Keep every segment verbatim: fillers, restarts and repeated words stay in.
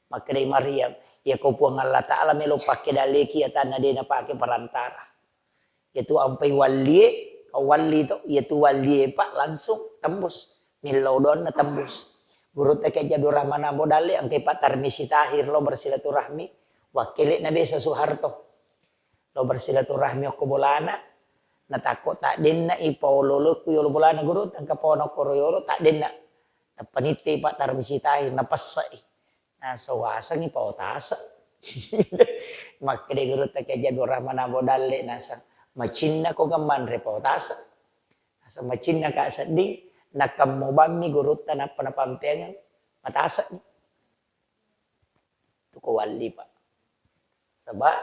Makkedai Maryam, "Iyako Puang Allah Ta'ala melo pakke dalleki atanna de napake perantara." Iyatu ampai wallie, kau walli to, iyatu wallie, Pak, langsung tembus. Millau doanna tembus. Gurutta Kiai Haji Abdul Rahman Ambo Dalle, engkai Pak Tarmizi Tahir lo bersilaturahmi, wakkele'na Desa Soeharto. Lo bersilaturahmi okko bolana, natakko taddenna i paolo-oloku yolo bolana gurutta, engka paona koro yolo, taddenna. Tappa nittei Pak Tarmizi Tahir, napessai. Naseng, "Wasengngi pao tase." Makkeda gurutta Kiai Haji Abdul Rahman Ambo Dalle, naseng, "Macinnako gemmanre pao tase." Naseng, "Macinnaka sedding, nakemmobammi gurutta nappa napampeangeng, matase'ni." Tuko walli, Pak. Sebab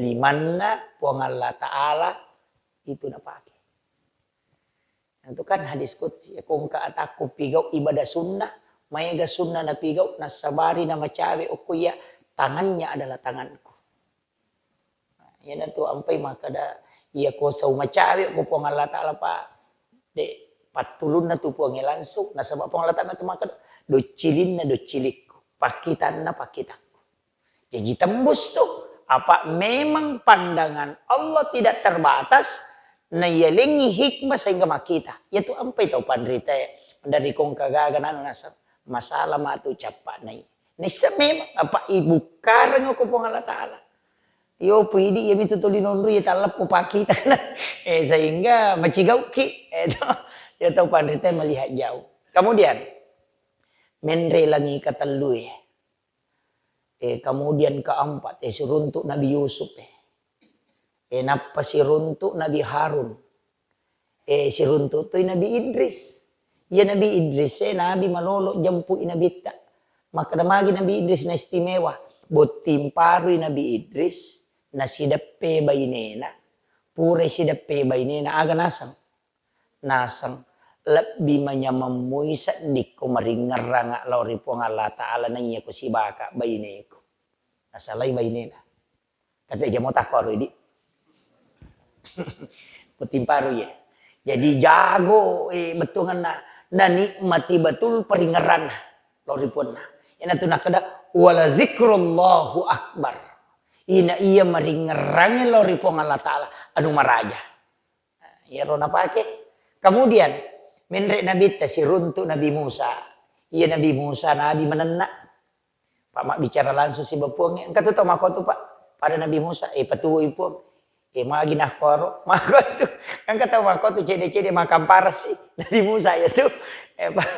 limanna Puang Allah Ta'ala itu napake. Itu kan hadis qudsi, "Ko engka atakku pigau ibadah sunnah, maega sunnah napigau, nassabari namacawe okko iya, tangannya adalah tanganku." Nah, iyanatu ampai makkeda, "Iyako sau macawe okko Puang Allah Ta'ala, Pak, de pattulunna tu Puangnge langsung." Nasaba Puang Allah Ta'ala tu makkeda, "Doccilinna doccilikku, pakkitanna pakkitakku." Jaji tembus tu. Apa memang pandangan Allah tidak terbatas, naiyalengi hikmah sehingga makkita. Iyatu ampai tau panritae dari kongka gaga nanu naseng, masalah matu cappa nai. Naisseng memang apa ibukkareng ko Puang Allah Ta'ala. Yo pidi iyami tu tuli nonru ya talleppo pakkita. Eh, sehingga macigauki. Eh, to. Ya tau panritae melihat jauh. Kemudian, menre langi katellue. Eh, kemudian keempat, eh, siruntuk Nabi Yusuf, eh. Eh, nappa siruntuk Nabi Harun. Eh, siruntuk toi Nabi Idris. Iya Nabi Idris, eh, Nabi malolo jempui Nabitta. Makkeda magi Nabi Idris naistimewa. Botting parui Nabi Idris, nasideppe bainena. Pura sideppe bainena, aga naseng? Naseng, "Lebbi manyameng mui seddikko maringngerranga lao ri Puang Allah Ta'ala naiya ko sibaka baineku." Nasalai bainena. Tapi aja mo takko aro idi. Botting parui ye. Jadi jago, eh, bettuanna, nanikmati betul paringngerranna lao ri Puanna. Iyanatu nakkeda, "Wala zikrullahu akbar." Ina iya maringngerrangnge lao ri Puang Allah Ta'ala anu maraja. Iyaro napake. Kemudian, menre Nabitta siruntuk Nabi Musa. Iya Nabi Musa, Nabi manenna. Pak mabbicara langsung siba Puangnge. Engka tu tau makkotu, Pak. Pada Nabi Musa, eh, patuwoi Puang. Eh, magi nakkoro. Makkotu. Engka tau makkotu cede-cede makamparasi. Nabi Musa ya tu. Eh, Pak.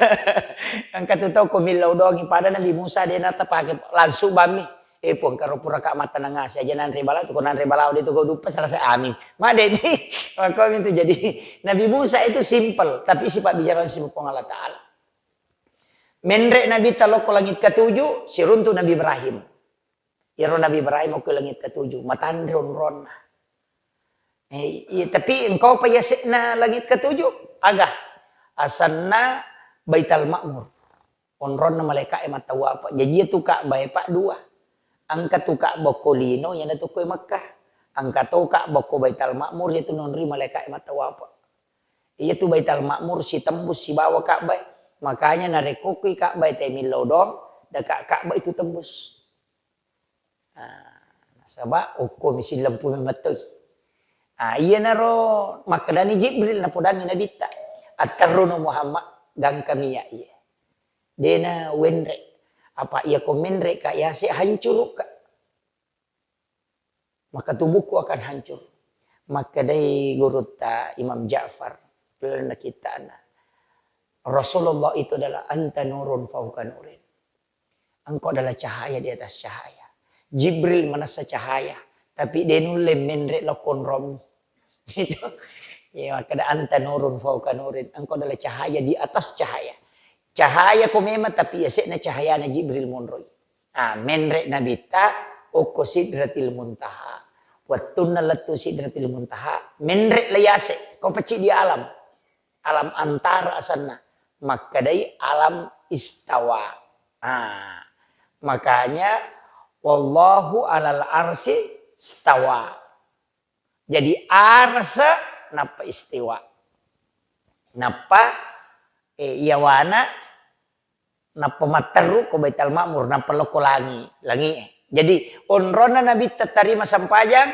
Engka tu tau ko millau doangi. Pada Nabi Musa de natapake langsung bammi. Eh, Puang, karo puraka mattaneng ase aja nanre bala tu, ko nanre bala de tu kau dupa selesai, amin. Madeni, makkomi tu. Jadi, Nabi Musa itu simple, tapi sifat bicara si Puang Allah Ta'ala. Menre Nabitta lokko langit ketujuh, siruntu Nabi Ibrahim. Iyaro Nabi Ibrahim okko langit ketujuh, matanre onronna. Eh, iya, tapi engkau pa yase'na langit ketujuh? Aga? Asanna Baital Ma'mur. Onronna malaika'e mattawapa. Jaji iyatu Ka'bah e, Pak, dua. Engka tu Ka'bah ko lino, iyanatu ko e Mekkah. Engka to Ka'bah ko Baital Ma'mur, iyatu nonri malaika'e mattawapa. Iyatu Baital Ma'mur sitembus sibawa Ka'bah e. Makanya narekko okko i Ka'bah e te millau doang, deka Ka'bah itu tembus. Ah, nasaba okko mi sillempu memettoi. Ah, iyanaro makkedani Jibril napodangi Nabitta, "Atterruno Muhammad, gangkami iya iye. Dena wenre. Apa iya ko menre ka yase hancuru ka. Maka tubuhku akan hancur." Makkedai gurutta Imam Ja'far, lalenna kittana, Rasulullah itu adalah anta nurun fauqa nurin. Engkau adalah cahaya di atas cahaya. Jibril manessa cahaya, tapi de nulle menre lokko onrommu. Gitu. Ya, makkeda anta nurun fauqa nurin. Engkau adalah cahaya di atas cahaya. Cahaya ko memang, tapi yase'na cahayana Jibril monroi. Ah, menre Nabitta okko Sidratil Muntaha. Wettunna lettu Sidratil Muntaha, menre la yase, ko pecci di alam. Alam antara asenna, makkedai alam istawa. Ah, makanya, "Wallahu alal arsy istawa." Jadi arasa nappa istiwa. Nappa, eh, yawana Nappa matteru ko Baitul Ma'mur, nappa lokko langi, langi. Jadi, onronna Nabitta tarima sampajang,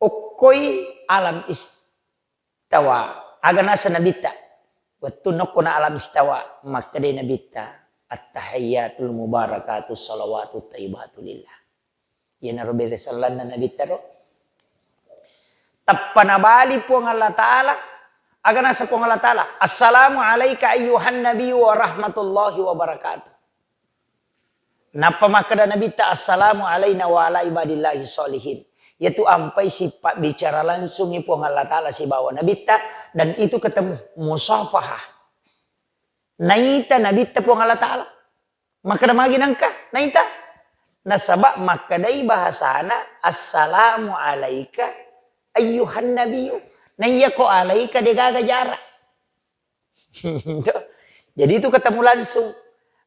okkoi alam istawa. Aga naseng Nabitta? Wettu nokkona alam istawa, makkedai Nabitta, "Attahiyyatul mubarakatus shalawatut thayyibatu lillah." Iyanaro bere sellanna Nabitta ro. Tappa nabali Puang Allah Ta'ala, aga naseng Puang Allah Ta'ala, "Assalamu alaika ayyuhan nabiyyu wa rahmatullahi wa barakatuh." Nappa makkeda Nabitta, "Assalamu alaina wa ala ibadillahi sholihin." Yatu ampai sipabbicara langsungi Puang Allah Ta'ala sibawa Nabitta, dan itu ketemu musafahah. Naita Nabitta Puang Allah Ta'ala. Makkeda magi nengka, naita? Nasaba makkedai bahasana, "Assalamu alaika ayyuhan nabiyyu." Naiyako alaika degaga jarak. Jadi itu ketemu langsung.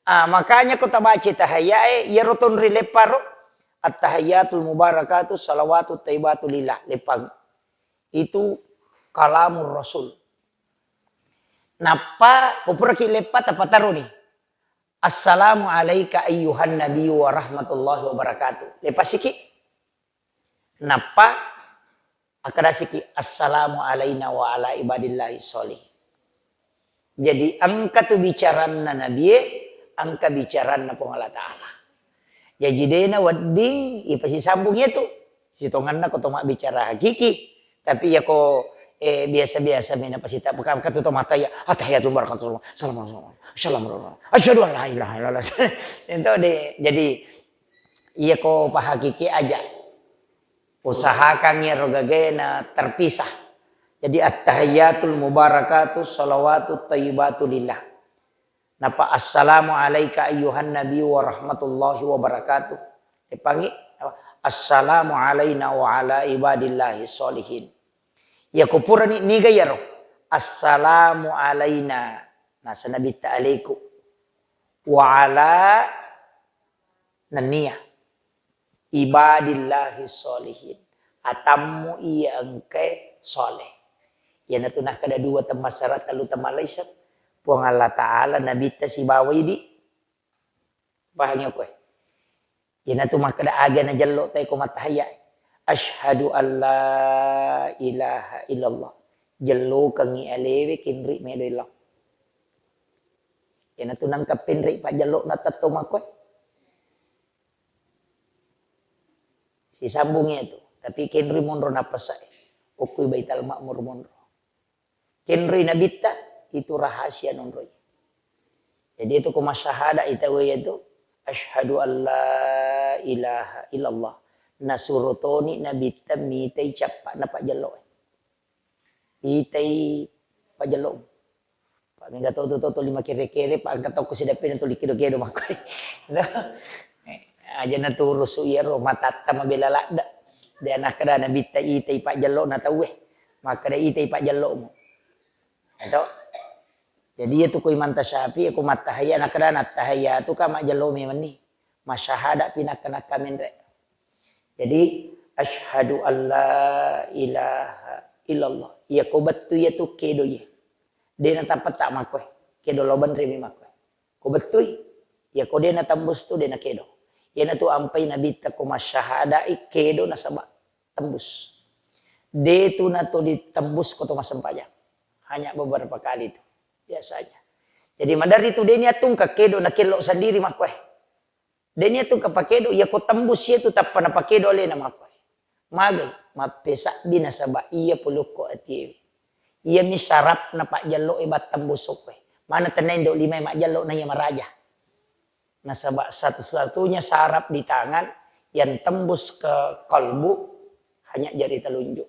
Ah, makanya ko tabaca tahayyae, iyaro tonri lepparo, "Attahiyyatul mubarakatu shalawatu thayyibatu lillah." Leppang. Itu kalamur Rasul. Nappa, ko puraki leppa, tapataroni. "Assalamu alaika ayyuhan nabiyyu wa rahmatullahi wa barakatuh." Lepasiki. Nappa, akkadasiki, "Assalamu alaina wa ala ibadillahi sholih." Jadi, engka tu bicaranna Nabie, engka bicaranna Puang Allah Ta'ala. Jaji, dena wedding ipasisambung iyatu. Sitongenna ko to mabbicara hakiki. Tapi iyako, eh, biasa-biasa mena pasita, bukan katu to mata ya, "Attahiyatu barakatuh, salam, salam, salam, salam, asyhadu an la ilaha illallah." Itu de, jadi, iyako pahakiki aja. Usahakan iyaro gagaena terpisah. Jadi, "Attahiyatul mubarakatu shalawatu thayyibatu lillah." Napa, "Assalamu alaika ayyuhan nabi wa rahmatullahi wa barakatuh." Epangi, apa? "Assalamu alaina wa ala ibadillahi sholihin." Iyako purani niga iyaro? "Assalamu alaina." Nasa nabitta alaiku. "Wa ala," nennia, "ibadillahi sholihin." Atammu iya engkae soleh. Iyanatu nakkeda dua temmassara, tellu temmaleseng, Puang Allah Ta'ala, nabitta sibawa idi. Pahangi okkoe? Iyanatu makkeda aga najello tae ko mattahayya. "Asyhadu an la ilaha illallah." Jellokengngi alewe kinri medo illang. Iyanatu nangka penri pajjello na tetto makkoe. Sisambung iyatu. Tapi kenri monro napasai. Okkui Baital Ma'mur monro. Kenri nabitta, itu rahasia nonroi. Jadi itu ko masyahada ita waya tu, "Asyhadu an la ilaha illallah." Nasuro toni nabitta mitai cappa na pajjello. Itai pajjello. Pa mega to tu to tuli makere-kere, pa engka tokko sidappena tuli kedo-kedo makkoe. Aja naturusu iyaro matatta mabela ladde. De nakkeda nabitta itai pajjello na tauwe. Makkeda itai pajjellomu. Eto. Jadi iyatu ko Imam Tasyafi'i ko mattahayya, nakkeda nattahayya tu ka majjello memenni. Masyahada pi nakka-nakka menre. Jadi, "Asyhadu an la ilaha illallah." Iyako bettu iyatu kedo iye. De natapetta makkoe. Kedo lao benremi makkoe. Ko bettui, iyako de natembus tu de nakedo. Iyanatu ampai nabitta ko masyahadai kedo nasaba tembus. De tu nato ditembus ko to massempajang. Hanya beberapa kali tu biasanya. Jadi maderri tu de niattungka kedo nakello sendiri makkoe. De niattungka pakedo, iyako tembus iyatu tappa napakedo alena makkoe. Magai, mappesabbi nasaba iya polokko atiewe. Iyami sarapna pajjelloe battembus okkoe. Mana tenna indo limae majjello na iya maraja. Nasaba satu-satunya saraf di tangan yang tembus ke kalbu hanya jari telunjuk.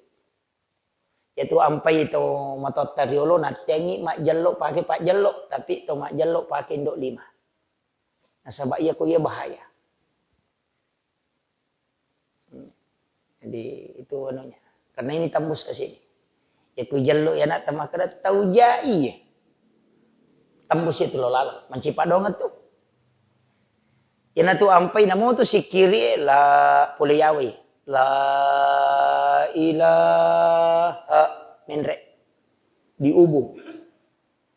Iyatu ampai to matoatta riolo natteangngi majjello pake pajjello, tapi to majjello pake indo lima. Nasaba iyako iya bahaya. Hmm. Jadi itu anunya. Karena ini tembus ke sini. Ya ku jello ya nak temakkeda tau jai. Tembus itu lo laleng. Mancipa dongeng tu. Iyanatu ampai namutu sikkiri la pole yawai. La ilaha menre. Diubung.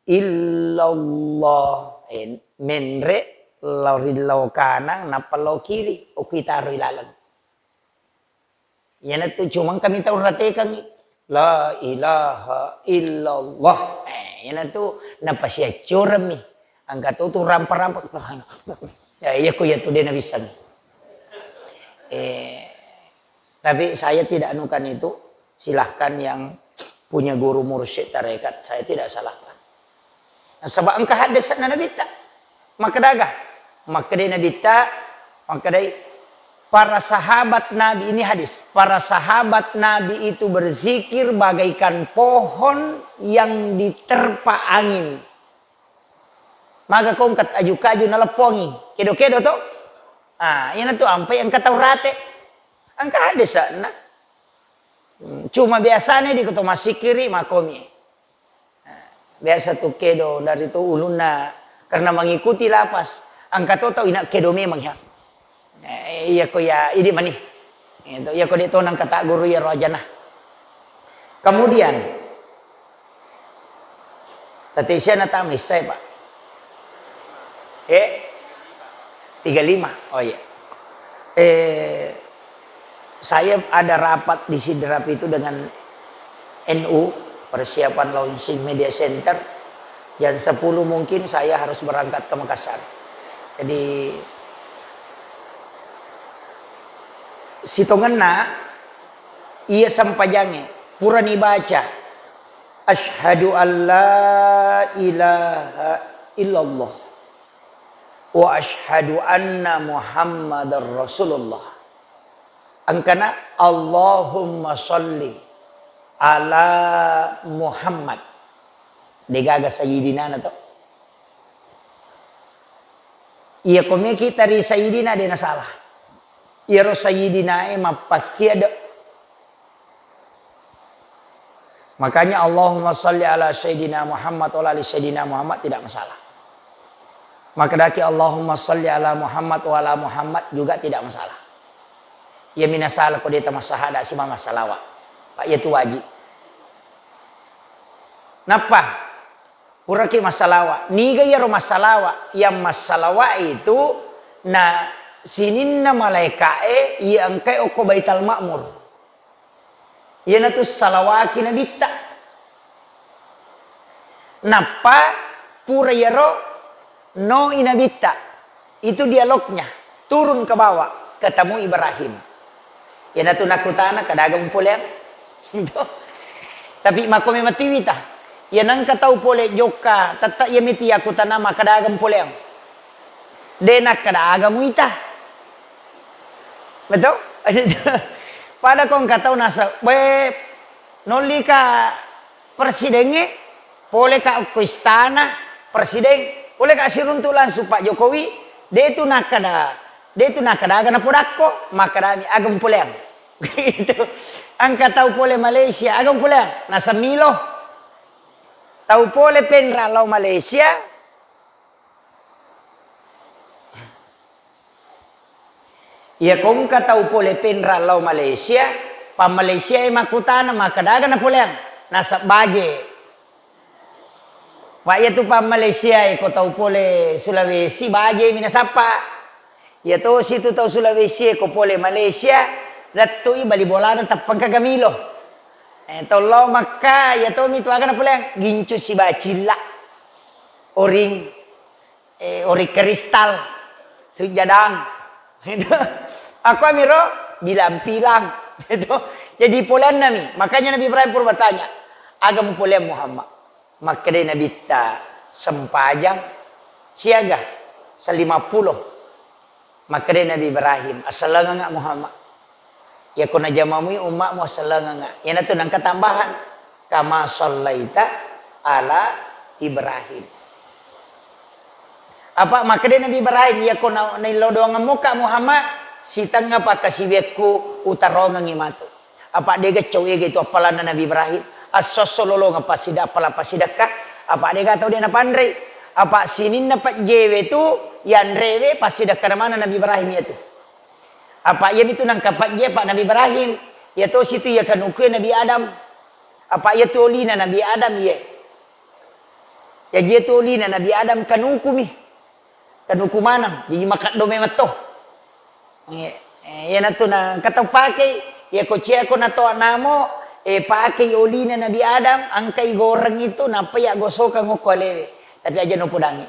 Illallah. Eh, menre lao ri lao kanang, nappa lao kiri, okko itaroi laleng. Iyanatu cuma engkami tau ratekangngi, "La ilaha illallah." Eh, iyanatu napasiaccoremmi. Engka to tu rampa-rampa. Ya, iya ko iya tu de' nawisseng. Eh, tapi saya tidak anukan itu. Silahkan yang punya guru mursyid tarekat, saya tidak salahkan. Nasaba engka haddese'na Nabitta. Makkeda aga? Makkedai Nabitta, makkedai, para sahabat Nabi, ini hadis, para sahabat Nabi itu berzikir bagaikan pohon yang diterpa angin. Maga ko engka aju-kaju naleppongi, kedo-kedo to? Ah, iyanatu ampai engka tau rate. Engka haddese'na. Hmm, cuma biasane di koto massikiri makomi. Nah, biasa tu kedo dari tu ulunna karena mengikuti lapas. Engka to tau ina kedo memang ya. Eh, iya ko ya idi mani. Itu, iya ko de' to nangka tak guru ya rojana. Kemudian, tadi saya nata misai, Pak. Eh, tiga lima. Oh iya. Eh, saya ada rapat di Sidrap itu dengan N U, persiapan launching media center. Jam sepuluh mungkin saya harus berangkat ke Makassar. Jadi, sitongenna iya sempajangnge purani baca, "Asyhadu an la ilaha illallah wa asyhadu anna Muhammadar Rasulullah." Engkana, "Allahumma sholli ala Muhammad." Degaga sayyidina na to. Iya ko meki tari sayyidina de' nasalah. Iyaro sayyidina e mappakkiade. Makanya Allahumma sholli ala sayyidina Muhammad wa ala ali sayyidina Muhammad tidak masalah. Makkedaki Allahumma sholli ala Muhammad wa ala Muhammad juga tidak masalah. Iya minasala ko de' tamassahada simama salawa. Pak, iya tu wajib. Nappa puraki massalawa. Niga iyaro massalawa? Yang massalawa itu na sininna malaika'e iya engkai okko Baital Ma'mur. Iyanatu salawaki Nabitta. Nappa pura iyaro noi Nabitta. Itu dialognya. Turun ke bawah, ketemu Ibrahim. Iyanatu nakkutana, "Kadaga mupoleang?" Gitu. Tapi makko memang tiwita. Iya nangka tau pole jokka, tette iya miti yakkutana, "Makkadaga mupoleang?" De' nakkadaga muita. Betul? Pada ko engka tau nasa, "We, nollika presidengnge, poleka okko istana presiden, poleka siruntu langsung Pak Jokowi," de' tu nakkada, de' tu nakkadaga napodakko, makkedami, "Aga mupoleang?" Gitu. Engka tau pole Malaysia, "Aga mupoleang?" Nasa milo. Tau pole Penra lao Malaysia, iya ko engka tau pole Penra lao Malaysia, pa Malaysia e makkutana, "Makkadaga napoleang?" Nasa baje. Wa iya tu pa Malaysia e ko tau pole Sulawesi, baje mi nasappa. Iya tosi tu tau Sulawesi e ko pole Malaysia, lettu i bali bolana teppang ka gamilo. Eh, tau lao Makka, iya tomi tu aga napoleang, gincu siba cilla. Oring, eh, oring kristal, sujadang. Itu. Aku amiro bilang-bilang. Itu. Jadi poleanna mi. Makanya Nabi Ibrahim pura bertanya, "Aga mupoleang Muhammad?" Makkedai Nabitta, "Sempajang siaga, sellimappulo." Makkedai Nabi Ibrahim, "Asellengengnga Muhammad. Iyako najamamui ummatmu, asellengengnga." Iyanatu nengka tambahan, "Kama sallaita ala Ibrahim." Apa makkedai Nabi Ibrahim, "Iyako na-, naillau doangemmuka Muhammad, sitengnga pakkasiwiakku utarongengngi matu." Apa dega cau ega itu appalanna Nabi Ibrahim. Esso-esso lolongeng passida-, appala passidekka. Apa dega tau de napanrei. Apa sininna pejjewe tu yanrewe passidekka mana Nabi Ibrahim iyatu. Apa iyamitu nangka pejje apa Nabi Ibrahim. Iyatosi tu iya kanukue Nabi Adam. Apa iyatu olina Nabi Adam iye. Jaji iyatu olina Nabi Adam kanukumi. Kanuku maneng, jaji makeddo memetto. Eh, eh, iyanatu na engka tau pakei, iyako ciako nato namo, eh, pakei olina Nabi Adam, engkai goreng itu, nappa iya gosokang okko alewe. Tapi aja nopodangi.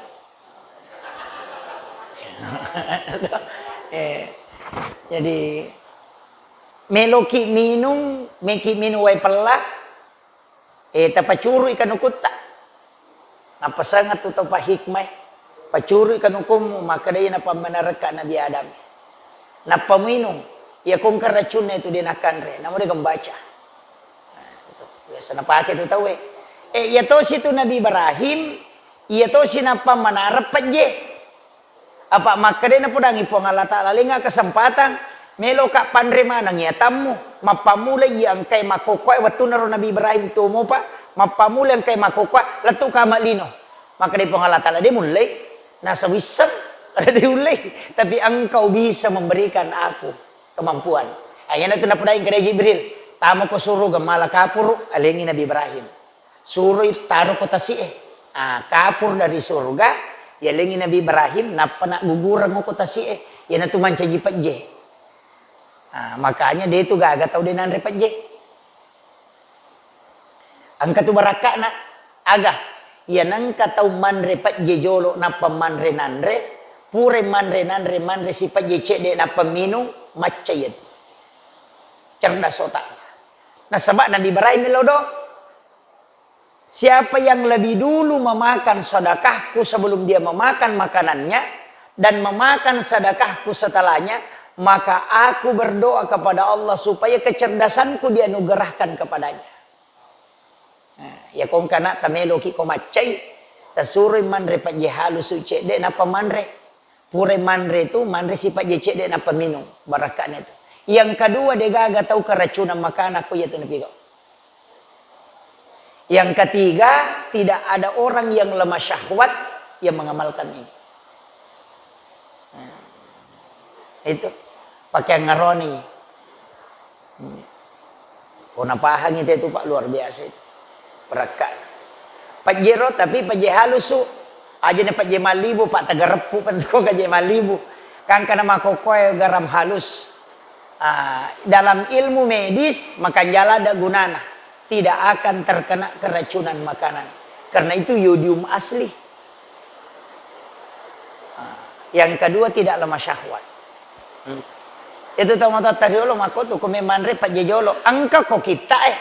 Eh, jadi, meloki minung, meki minung wae pella, eh, tapacurui kanukutta. Napasengeng tu tau pahikmai, pacurui kanukummu, makkedai napammanerekka Nabi Adam. Nappa muinung, iya kongka racunna itu de nakanre, namo de gembaca. Nah, itu biasa napake tu tauwe. Eh, iya tosi tu Nabi Ibrahim, iya tosi napammanareng pejje. Apa makkedai napodangi Puang Allah Ta'ala, lenga kesempatan, meloka panre maneng iya tammu, mappammula iya engkai makkokkoe wettunna ro Nabi Ibrahim tuo mopa, mappammula engkai makkokkoe, lettu kama lino. Makkedai Puang Allah Ta'ala, de mullei, nasa wisseng, ada de ullei, tapi engkau bisa memberikan aku kemampuan. Ah, iyanatu napodangi kedai Jibril, tamako suruga mala kapuru, alengi Nabi Ibrahim. Suroi taro ko tasi'e. Ah, kapur dari surga, yalengi Nabi Ibrahim, nappa naggugureng ko tasi'e. Iyanatu mancaji pejje. Ah, makanya de tu gaga tau de nanre pejje. Engka tu barakka'na, aga? Iya nengka tau manre pejje jolo nappa manre nanre, pura manre nanre, manre si pejje cedde nappa minung, macca iyatu. Cerdas otaknya. Nasaba Nabi Ibrahim melo do. Siapa yang lebih dulu memakan sedekahku sebelum dia memakan makanannya, dan memakan sedekahku setelahnya, maka aku berdoa kepada Allah supaya kecerdasanku dianugerahkan kepadanya. Nah, iya kongka na tameloki ko maccai, tasuroi manre pejje halusu cedde nappa manre. Pura manre tu, manre si pejje cedde nappa minung, barakka'na itu. Yang kedua, degaga tau keracunan makanan ko iyatu napigau. Yang ketiga, tidak ada orang yang lemah syahwat yang mengamalkan ini. Nah, itu pakai ngaroni. Ko napahangi te tu, Pak, luar biasa itu. Perakka. Pajero, tapi paje halusu. Aja na paje malibu, Pak, tagareppu pentu ko kaje malibu. Kangkana makokoe garam halus. Ah, dalam ilmu medis, makanjala ada gunana. Tidak akan terkena keracunan makanan. Karena itu yodium asli. Ah, yang kedua, tidak lemah syahwat. Hmm. Itu tau matoatta riolo, makko tu ko memanre pajjejolo. Engka ko kitta e,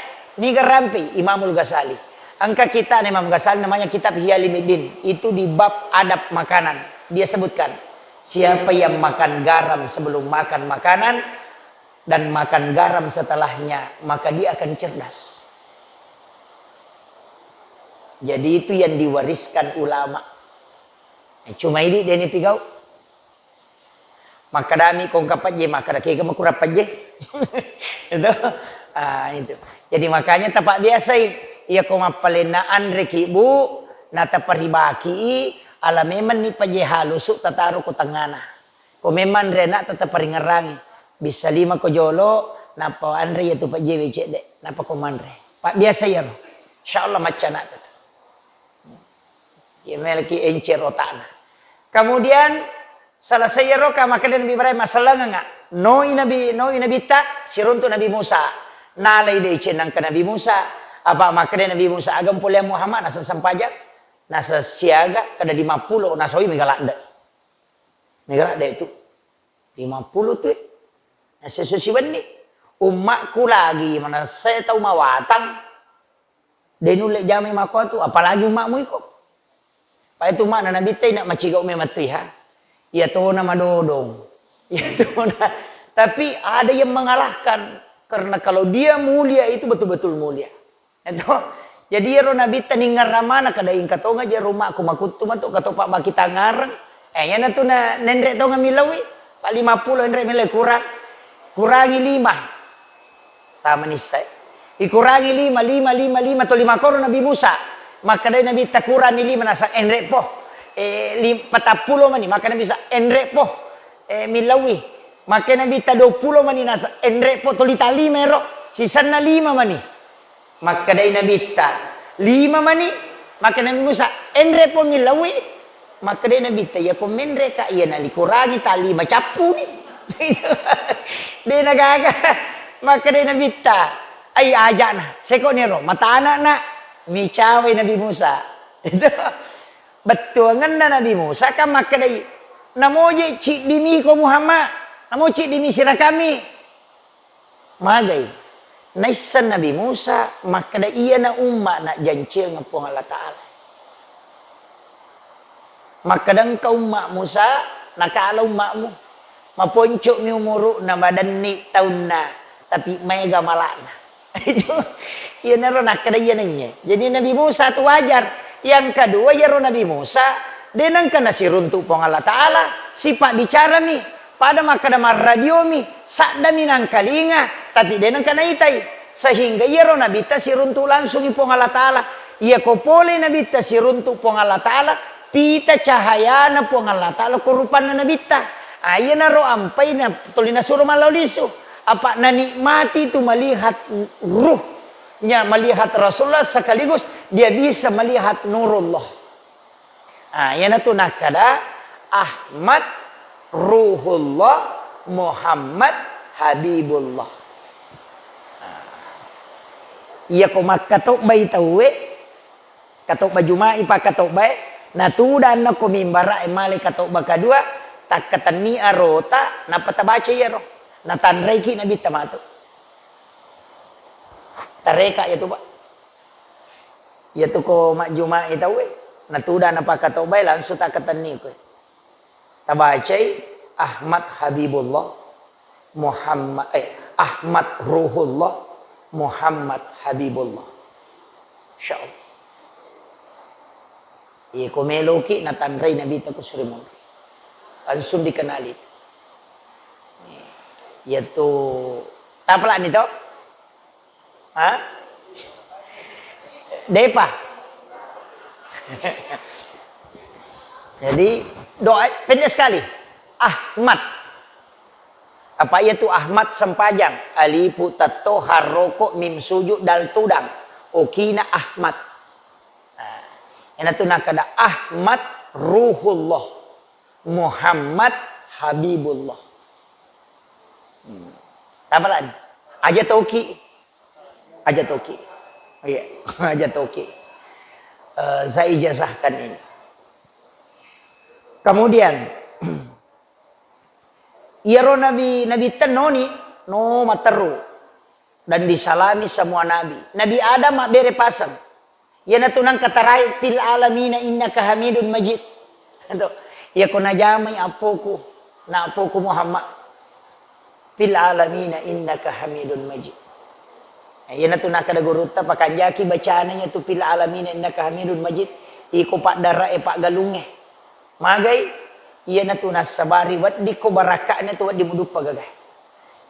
niga rampe Imamul Ghazali. Engka kitta Imam Ghazali namanya kitab Ihya Ulumuddin. Itu di bab adab makanan. Dia sebutkan, siapa yang makan garam sebelum makan makanan dan makan garam setelahnya, maka dia akan cerdas. Jadi itu yang diwariskan ulama. Cuma ini dia ni pigau. Makkadami ko engka pejje, makkada kega makurang pejje. Itu. Ah, itu. Jadi makanya tapabbiasai, iya ko mappalenna anreki, Bu, nataparibaki, ala memenni pejje halusu tataro ko tengngana. Ko memang anre anak tataparingerangi. Bisa lima ko jolo, nappa anre iya tu pejje we cedde, nappa ko manre. Pabbiasa iyaro. Insyaallah macca anak tu. Iya melki encer otakna. Kemudian, selesai iyaro, ka makkeda Nabi Ibrahim, "Masellengenga." Noi Nabi, noi Nabitta, siruntu Nabi Musa. Nalai deceng nangka Nabi Musa. Apa makkeda Nabi Musa, "Aga mupoleang Muhammad, nasa sempajang, nasa siaga, kada lima puluh, nasa oi mega ladde." Mega ladde tu. Lima puluh tu. Nasa susi wenni. Ummakku lagi, manessa tau mawatang. De nulle jamai makkuatu, apalagi ummakmu iko. Pai tu makna Nabitta, ina macigau memang tu iha. Iya tona madodong. Iya tona. Tapi ada yang mengalahkan. Karena kalau dia mulia itu betul-betul mulia. Itu. Jadi iyaro Nabitta ningerramana kada ingka tonga je rumahku makuttu matu katopa baki tangareng. Eh, iyana tu na nenre tonga milawi. Pa lima puluh enre milai kurang. Kurangi lima. Tama nissai. Ikurangi lima, lima, lima, lima, to lima koro Nabi Musa. Makkadai Nabitta, "Kuranni lima," nasa, "Enre po." Eh, lim-, patappulo mani, makkadai Nabi Musa, "Enre po." Eh, millaui. Makkadai Nabitta, "Duappulo mani," nasa, "Enre po," toli ta lima ero. Sisanna lima mani. Makkadai Nabitta, "Lima mani." Makkadai Nabi Musa, "Enre po," millaui. Makkedai Nabitta, "Iyako menreka iya nalikurangi tali macappuni." De nagaga. Makkedai Nabitta, "Ai aja'na, sekoniro matana'na." Micawai Nabi Musa. Itu bettuangenna Nabi Musa kan makkedai, "Namoje ciddimi ko Muhammad, namo ciddimi sirakami." Magai. Naisseng Nabi Musa makkeda, "Iyana umma'na jancilna Puang Allah Ta'ala." Makkeda, "Engka umma' Musa, nakala umma'mu. Maponco'mi umuru'na, madenni taunna, tapi maega mala'na." Itu, iyanaro nakkeda iyana iye. Jadi Nabi Musa tu wajar. Yang kedua, iyaro Nabi Musa, de nengka nasiruntu Puang Allah Ta'ala, sipabbicarami. Pada makkeda marradiomi, saddami nangkalinga, tapi de nengka naitai. Sehingga iyaro Nabitta siruntu langsungi Puang Allah Ta'ala. Iyako pole Nabitta siruntu Puang Allah Ta'ala, pita cahayana Puang Allah Ta'ala ko rupanna Nabitta. Ah, iyanaro ampai na tuli nasuro mallau lisu. Apa nanikmati tu melihat ruhnya, melihat Rasulullah sekaligus dia bisa melihat nurullah. Ah, iyanatu nakkada Ahmad Ruhullah Muhammad Habibullah. Ah. Iyako makkatobbai tauwe, katobba Juma'i pakkatobbae, natudanna ko mimbara'e male katobba kadua, takkatenni arota, nappa tabaca iyaro. Natanraiki Nabitta matu. Tareka iyatu, Pak. Iyatu ko majjuma'i tauwe, natudang napakkatobbae langsung takkatenni koe. Tabacai Ahmad Habibullah, Muhammad, eh, Ahmad Ruhullah, Muhammad Habibullah. Insyaallah. Iya, ko meloki natanrai Nabitta ko suri monri. Langsung dikenali itu. Iyatu tapalani to? Ha? Depa. Jadi, doa pendek sekali. Ahmad. Apa iyatu Ahmad sempajang? Alifu tatto harroko mim sujud dal tudang. Okina Ahmad. Nah, iyanatu nakkada Ahmad Ruhullah. Muhammad Habibullah. Hmm. Tapalani? Aja toki. Aja toki. Iya, aja toki. Eh, saya ijazahkan ini. Kemudian, iyaro nabi, nabi tennoni, no matteru. Dan disalami semua nabi. Nabi Adam mabbere paseng. Iyanatu nangka tarakhir, "Fil alamina innaka hamidun majid." Itu. Iyako najamai appoku, na appoku Muhammad. "Fil alamina innaka hamidun majid." Iyanatu nakkada gurutta, pakanjaki bacana iyatu "Fil alamina innaka hamidun majid." Iko paddara'e paggalungnge. Magai, iyanatu nassabari weddikko barakka'na tu wedding muduppa gaga.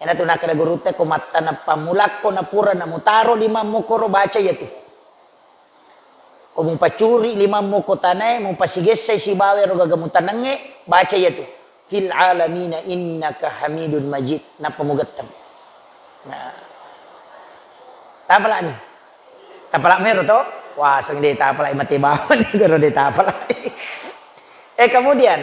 Iyanatu nakkada gurutta, ko mattaneng pammulakko napura namutaro limammu koro baca iyatu. Ko mupacuri limammu ko tanae, mupasigessai sibawa ero gaga mutanengnge, baca iyatu. "Fil alamina innaka hamidun majid." Nappa mugetteng. Nah. Tapalani. Tapala mero to? Wah, seng de tapala mate bawang ni guru de tapala. Eh, kemudian,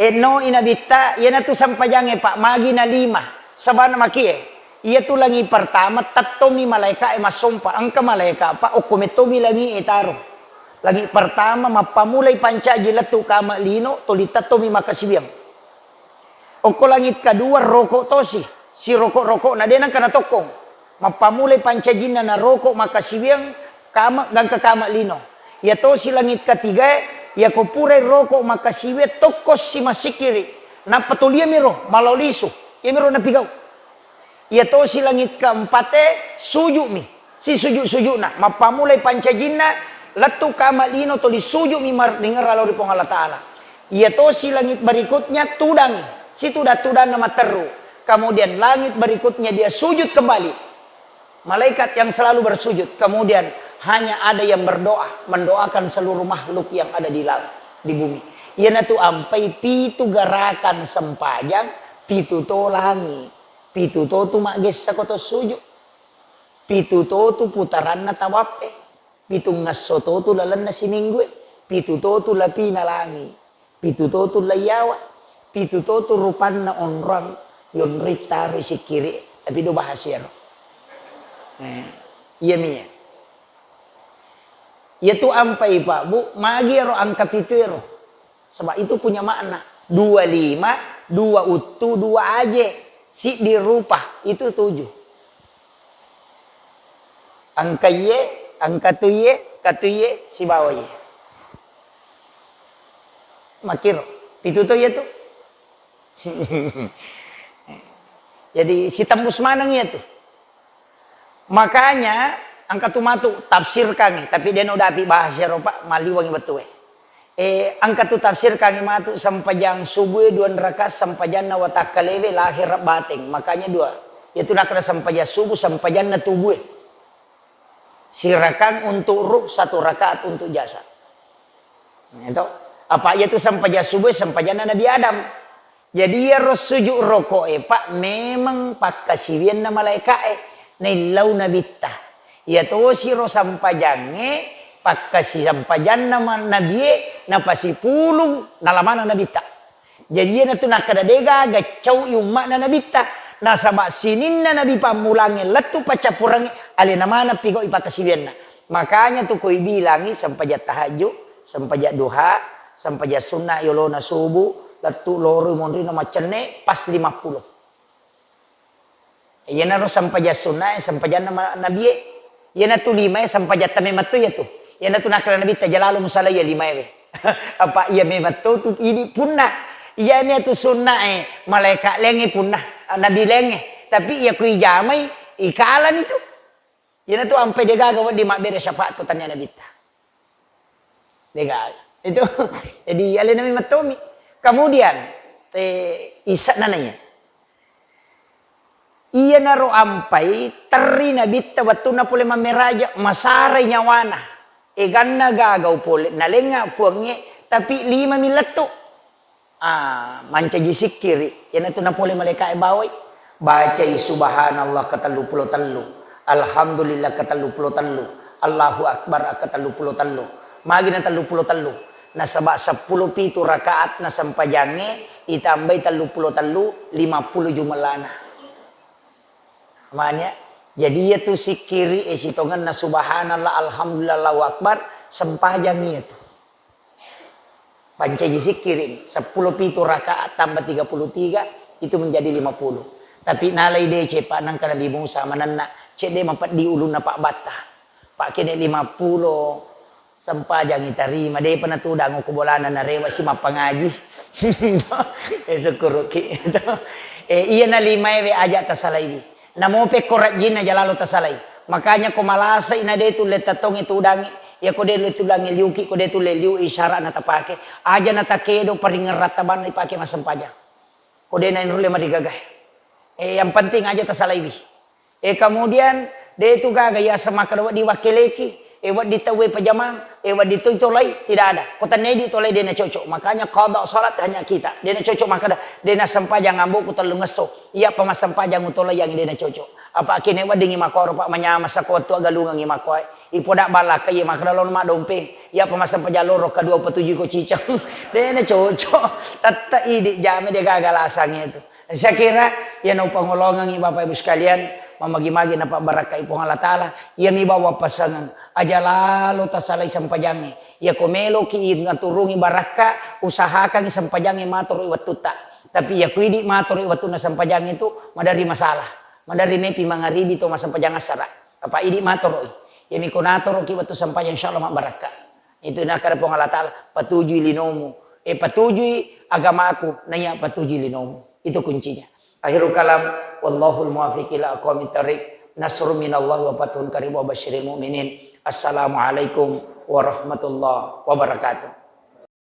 enno i Nabitta, iyanatu sempajangnge, Pak, magi na lima. Sabana makie, iyatu langi pertama, tettomi malaika e massompa. Engka malaika, Pak, okko mettomi langi e taro. Langi pertama, mappamulai pancaji lettu kama lino, tuli tettomi makkasiwiang. Okko langit kadua roko tosi, siroko-rokona de nengka natokkong. Mappamulai pancajinna naroko makkasiwiang kama, gangka kama lino. Iya tosi langit katigae, iyako purai roko makkasiwiang tokko si massikkiri. Nappa toliamiro malao lisu. Iyamiro napigau. Iya tosi langit keempate, sujumi. Sisujud-sujudna, mappamulai pancajinna, lettu kama lino tuli sujumi mar-, ringerra lao ri Puang Allah Ta'ala. Iya tosi langit berikutnya tudangi, situda-tudanna matteru. Kemudian langit berikutnya dia sujud kembali. Malaikat yang selalu bersujud. Kemudian hanya ada yang berdoa, mendoakan seluruh makhluk yang ada di langit, di bumi. Iyanatu ampai pitu gerakan sempajang, pitu to langi, pitu to tu maggessa ko to sujud. Pitu to tu putaranna tawappe, pitungngesso to tu lalenna siminggue, Pitu totu lapina langi, pitu totu laiyawa, pitu totu rupanna onrong, yonroi taroi sikkiri, tapi do bahasa ero. Eh, iya mi. Iya tu ampai, Pak, Bu, magi ero angka pitu ero. Sebab itu punya makna. Dua lima, dua uttu, dua aje, siddi rupa, itu tujuh. Angka iye, angka tu iye, katu iye, sibawa iye. Makkiro, pitu to iya tu. Jadi, sitembus maneng iya tu. Makanya, angka tu matu tafsirkangi, tapi de' no dapi bahasa ero, Pak, maliwangi bettue. Eh, angka tu tafsirkangi matu sempajang subuh dua rakaat sempajanna watakkalewe lahir bateng. Makanya dua. Yaitu nakkeda sempajang subuh sempajanna tubue. Sirakang untuk ruh, satu rakaat untuk jasad. Itu. Apa iya tu sempajang subuh, sempajanna Nabi Adam. Jadi iyaro sujud roko'e, Pak, memang pakkasiwianna malaika'e naillau nabitta. Iya tosi ro sempajangnge, pakkasi sempajanna ma-, nabie, napasipulung nalamana nabitta. Jadi iyanatu nakkeda degaga cau'i umma'na nabitta. Nasaba sininna nabi pammulangnge lettu paccappurengnge, alena maneng pigau'i pakkasiwianna. Makanya tu koi bilangi sempajang tahajud, sempajang duha, sempajang sunna yolona subuh, lettu loroi monrino maccenne pas lima puluh. Iyanaro sempajang sunnae, sempajanna ma-, nabie. Iyanatu limae sempajang tame metto iyatu. Iyanatu nakkeda nabitta, "Jalalu musalaiya limaewe." Apa iya memetto tu idi punna. Iyami atu sunnae, malaeka lengnge punna, nabi lengnge. Tapi iya ku ijamai, ikalani tu. Iyanatu ampai degaga wedding mabbere syafaat tu tania nabitta. Degaga. Itu, jadi alena memang tommi. Kemudian, eh, isa nananya. Iyanaro ampai terri nabitta wettunna pole mammeraja, masarai nyawana. Eganna gagau pole, nalengnga puangnge, tapi lima mi lettu. Ah, mancaji sikkiri, iyanatu napole malaika'e bawai. Bacai subhanallah ketellu pulo tellu, alhamdulillah ketellu pulo tellu, Allahu akbar ketellu pulo tellu. Magi na tellu pulo tellu? Nasaba seppulo pitu rakaat na sempajangnge, itambai tellu pulo tellu, lima puluh jumellana. Mania, jadi iyatu sikkiri e sitongenna subhanallah, alhamdulillah, Allahu akbar, sempajang iyatu. Pancaji sikkiri, seppulo pitu rakaat tambah tiga puluh tiga, itu menjadi lima puluh. Tapi nalai deceng, Pak, nangka Nabi Musa manenna, cedde mapeddi ulunna Pak Batta. Pak, kene lima puluh, sempajangi tarima, depa natudang ko bolana narewa si mappangaji. Eh, sukkuruki. Eh, iya na limaewe aja tasalaiwi. Namo pekko rajjinna jalalo tasalai. Makanya ko malasai na de tulle tatongi tudangi, ya ko de tulle tudangi liuki, ko de tulle liu isyarat na tapake. Aja na takedo paringerrang tabanna ipake massempajang. Ko de na nulle marigaga. Eh, yang penting aja tasalaiwi. Eh, kemudian de tu gaga yaseng makkeda wedding wakkeleki, eh, wedding tauwe pajamang, eh, wedding toi tolai, tidak ada. Ko tennia idi tolai de na cocok. Makanya qada salat hanya kita. De na cocok makkeda, de na sempajang amboku tellungesso. Iyapa massempajang utolaiangngi de na cocok. Apa kene weddingngi makkoro, Pak, manyameng sako wettu aggalungengngi makkoe. Ipoda ballakka iya makkeda lo maddompeng. Iyapa massempajang loro kedua petujui ko ciceng. De na cocok. Tette idi jame de gaga lasangnge tu. Saya kira, iya naupangolongengngi Bapak Ibu sekalian, mamagi-magi napabbarakkai Puang Allah Ta'ala, iyami bawang pasengeng, aja lalo tasalai sempajangnge. Iya ko meloki naturungi barakka, usahakangngi sempajangnge matoro i wettutta. Tapi iya ko idi matoro i wettunna sempajangnge tu, maderri masalah. Maderri mepi mangaribi to massempajang assara. Apa idi matoro i. Iyami ko natoroki wettu sempajang, insya Allah mabbarakka. Itu nakkeda Puang Allah Ta'ala, patujui linomu. Eh, patujui agamaku, naiya patujui linomu. Itu kuncinya. Akhirul kalam, wallahul muwaffiq ila aqwamit thariq. Nasrun minallahi wa fathun qarib wa basyiril mu'minin. Assalamualaikum warahmatullahi wabarakatuh.